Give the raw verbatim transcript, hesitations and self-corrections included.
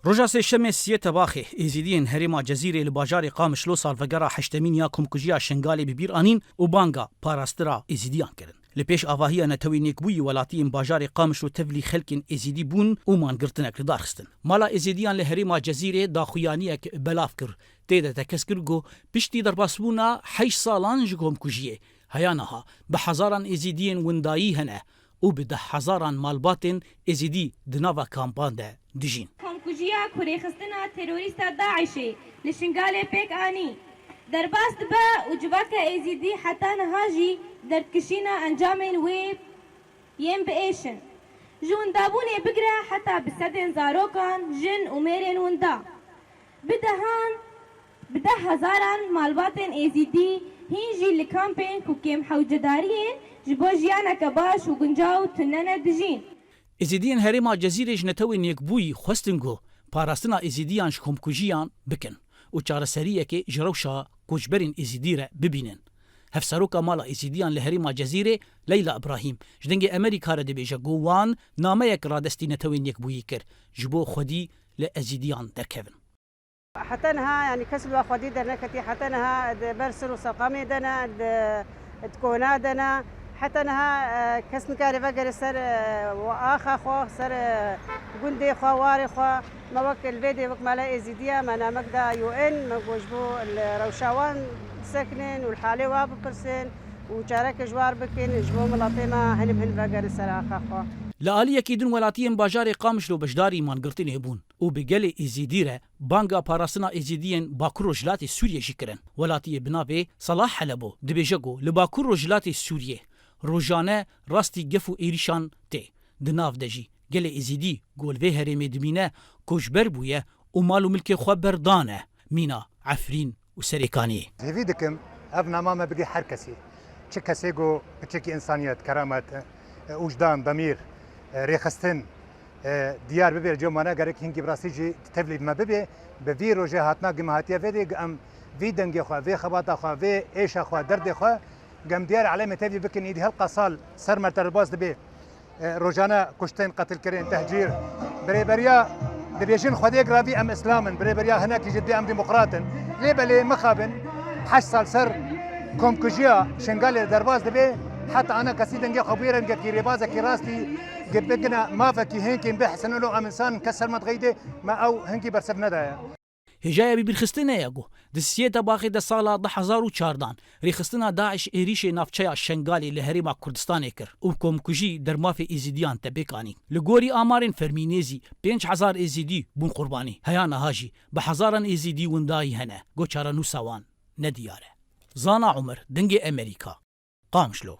Roja Sêşemê siyê Tebaxê, Êzîdiyên herêma Cezîrê li bajarê Qamişlo salvegera heştemîn ya komkujiya Şengalê bi bîr anîn û banga parastira Êzîdiyan kirin. Li pêş avahiya Netewên Yekbûyî welatiyên bajarê Qamişlo tevlî xelkên Êzîdî bûn û mangirtinek li dar xistin. Mala Êzîdiyan li herêma Cezîrê daxuyaniyek belav kir. Tê de tekez kir ku piştî derbasbûna heşt salan ji komkujiyê, heya niha bi hezaran Êzîdiyên windayî hene û bi deh hezaran malbatên Êzîdî di nava kampan de dijîn. Komkujiya ku rêxistina terorîsta DAIŞê li Şingalê pêk anî, derbas dibe û civaka Êzîdî heta niha jî derdkişîna encamên wê yên biêş in. Ji windabûnê bigire heta bi sedên zarokan, jin û mêrên winda. Bi dehan, bi deh hezaran malbatên Êzîdî hîn jî li kampên ku kêm hewcedariyên ji bo jiyaneke baş û guncaw tune ne dijîn. Êzîdiyên herêma Cezîrê ji Netewên Yekbûyî xwestin ku parastina Êzîdiyan ji komkujiyan bikin û çareseriyekê ji rewşa koçberên Êzîdî re bibînin. Hevseroka Mala Êzîdiyan li herêma Cezîrê Leyla Ibrahîm ji Dengê Amerîka re dibêje ku wan nameyek radestî Netewên Yekbûyî kir ji bo xwedî li Êzîdiyan derkevin. Heta niha, yanî kes li xwedî derneketî, heta niha di ber sir û seqamê de ne, di, di kona de ne. Heta niha, e, kes nikare vegere ser, e, axa xwe, ser, e, gundê xwe, warê xwe. Me wek li vê dê wek Mala Êzîdiya me namek da U N, me got ji bo li rewşa wan bisekinin û li halê wa bipirsin û çareke ji war bikin, ji bo miletê me hin bi hin vegerin ser axa xwe. Li aliyekî din welatiyên bajarê Qamişlo beşdarî mangirtinê bûn û bi gelê Êzîdî re banga parastina Êzîdiyên Bakur Rojhilatê Sûriyê jî kirin. Welatiyê bi navê Salah Helebo dibêje ku li Bakur Rojhilatê Sûriyê rojane rastî gef û êrîşan tê. Di nav de jî gelê Êzîdî ku li vê herêmê dimîne koçber bûye û mal û milkê xwe berdane mîna Efrîn û Serêkaniyê. Hêvî dikim ev nama me bigê her kesî. Çi kesê ku piçekî însaniyet, keramet, e, ûcdan, demîr, e, rêxistin, e, diyar bibe li cem me, gerek hingî bi rastî jî tevlî bi me bibe. Bi vî rojê hatina ku me hatiye vê dê, ku em vî dengê xwe, vê xebata xwe, vê êşa xwe, derdê xwe, ku em diyar alemê tevlî bikin, îdî helqa sal ser me derbas dibe. E, rojane kuştin, qetilkirin, tehcîr. Bi rêberiya, dibêjin Xwedê giravî em îslam in, bi rêberiya hinekî jî dibê em demokrat in. Lê belê mixabin, heşt sal ser komkujiya Şingalê derbas dibe, heta ana kesî dengê xwe bûye rengekî rêbazekî rastî, gi bigine mafekî hinkên bê heseno lo em însan in, kes ser me dixeyde, me ew hinkî bersiv nedaye. Hêjaya bibîrxistinê ye ku di siyê Tebaxê de sala du hezar û çardan rêxistina DAIŞ êrîşê navçeya Şengalê li Herêma Kurdistanê kir û komkujî dermafê Êzîdiyan te pêk anî. Li gorî amarên fermî nêzî pênc hezar Êzîdî bûn qurbanî. Heya niha jî bi hezaran Êzîdî windayî hene ku çarenûsa wan nediyar e. Zana Omer, Dengê Emerîka, Qamişlo.